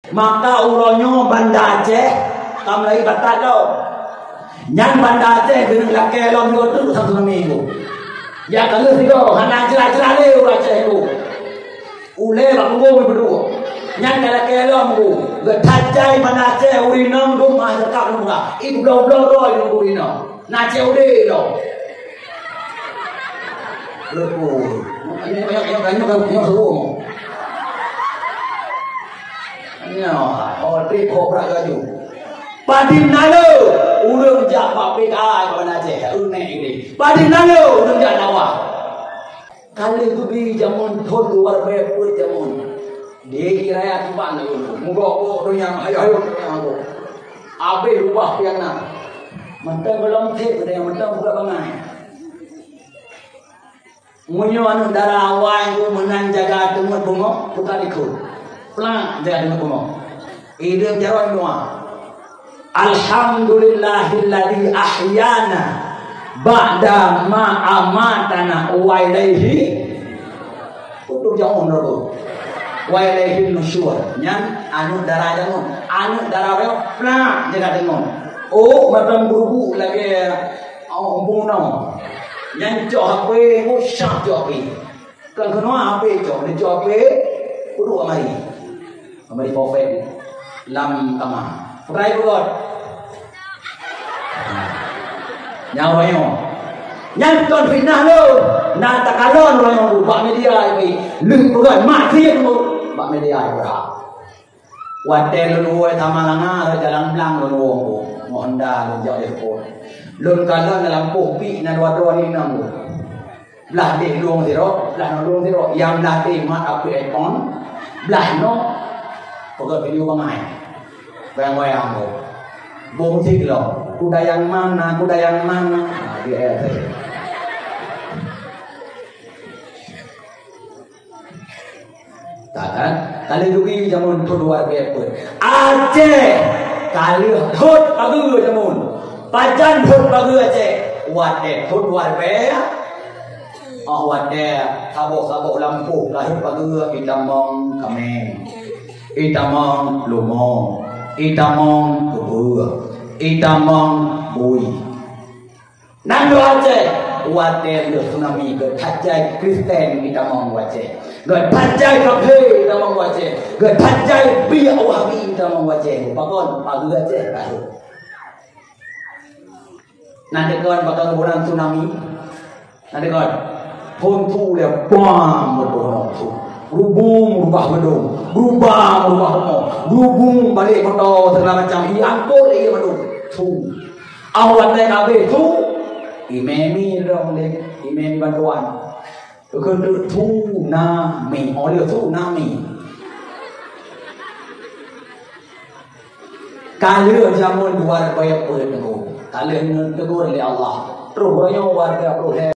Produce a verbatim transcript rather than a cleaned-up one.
Maka uroe nyoe Banda Aceh ka mulai batat lom. Nyan Banda Aceh keuneuk lakée lom nyoe teuk satu minggu. Ya ka lheueh sigoe hana jeulaih-jeulaih lé ureueng Aceh nyoe. Ulée bak punggong ibeudôh. Nyan ka lakée lom nyoe. Geuthat jai Banda Aceh ureueng inong dum ah cakap nyoe. Ibu bloe-bloe droe nyoe ureueng inong. Na cék udeb lom. Leupah. Nyoe, nyoe, nyoe, nyoe, nyoe suruh. Nyoe, oh, trép ho brat laju. Padum naleueng ureueng jak bak P K I bak Banda Aceh, unek ini. Padum naleueng ureueng jak dakwah. Ka lheueh geubi jameun thon luwa bèe peuet jameun. Di raya Tuban lagèe nyoe. Mugok-gok donya, hayo-hayo donya mugok. Abéh rubah pian na. Mantong gohlom thép geutanyoe, mantong buka bangai. Meunyoe aneuk dara awai meunan jaga teungeut beungoh, buka likot. Plak jaga teungeut beungoh. Idéh jaroe doa. Alhamdulillahilladzi ahyana ba'da ma amatana wa ilaihi. Untuk jauh neraka. Wa ilaihi nusyur. Nyan aneuk dara jameun. Aneuk dara bèe plak jaga teungeut. Oh, mantong beurubuk lagèe, oh, ompung nong. Nyan cok H P, oh, syah cok H P. Kon keunoe H P cok, neucok H P, peuduek mari. Mari profet lam kama. Peukai peugöt. Nyawa nyoe. Nyan kon fitnah lôn. Na takalon ureueng nyoe bak media nyoe. Lheueh peugöt maksiet nyoe bak media nyoe. Watèe lôn woe Samalanga, rot jalan blang lôn woe, ngon Honda lôn jak di Depok. Lôn kalon lam lampôh pih na dua droe inong. Blah deh lueng sidroe, blah noe lueng sidroe. Nyang blah deh mat apui iPhone, blah noe peugöt video bangai. Goyang-goyang tu. Bông thik lom. Kuda yang mana, kuda yang mana? Ha, di ayat tu. Ka kan? Ka lheueh geubi jameun thon luwa bèe peuet. Aceh ka lheueh thon pageue jameun. Pajan thon pageue Aceh? Watèe thon luwa bèe. Oh, watèe saboh-saboh lampôh ka lheueh pageue, itamong kaméng, itamong leumo, itamong keubeue, itamong bui. Nanggroe Aceh, watèe lheueh tsunami, geuthat jai Kristen itamong u Aceh. Geuthat jai kafé itamong u Aceh. Geuthat jai biek Wahabi itamong u Aceh. Pakon? Pageue Aceh ka lheueh. Na teuka pakon geuboran tsunami? Na teuka? Phôn su lé, bam, meuboh su. Rubung rubah meudong, rubang rubah rumoh, rubung balek moto, segala macam. Iangkot lé ié mandum. Su. Awak watèe ka abéh su, imé mi dong lé, imé mi bantuan. Keukeue tsunami, oh lheueh tsunami. Ka lheueh jameun luwa bèe peuet teungku. Ka lheueh neutegur lé Allah. Troh roh nyoe warga Peureulèe.